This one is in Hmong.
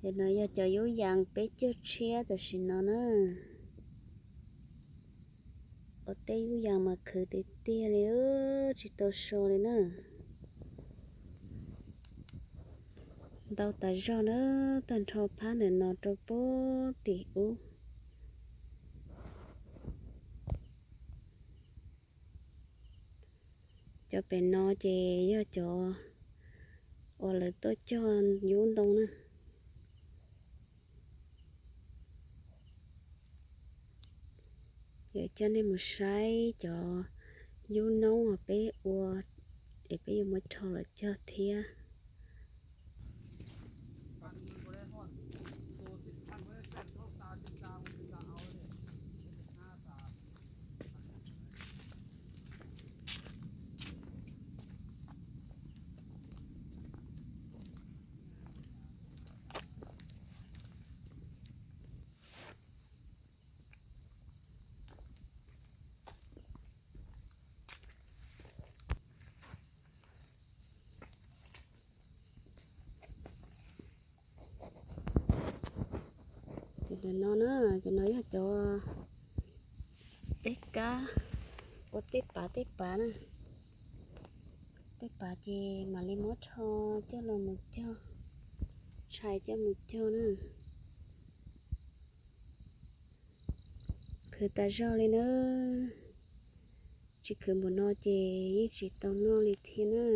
Ces no yog cov yub yas peb cog tshiab tam sim no na. Ua teb yub yas mas khwv tiag tiag li, tsis tau so li na. Ntau tas zog na, tag nrho phab ntawm no rau puag tim ub. Cov pem no ces yog cov uas lawv tuaj cog yub ntoo na. Yuav coj nej mus saib cov yub noob uas peb ua es peb yuav muab rho los cog thiab. Ces ntawm no na, ces no yog cov peb kab ua tej pav tej pav na. Tej pav ces mam li muab rho coj los mus cog, tshais coj mus cog na. Khwv tas zog li na, tsis khwv npaum no ces yeej tsis tau noj li thiab na.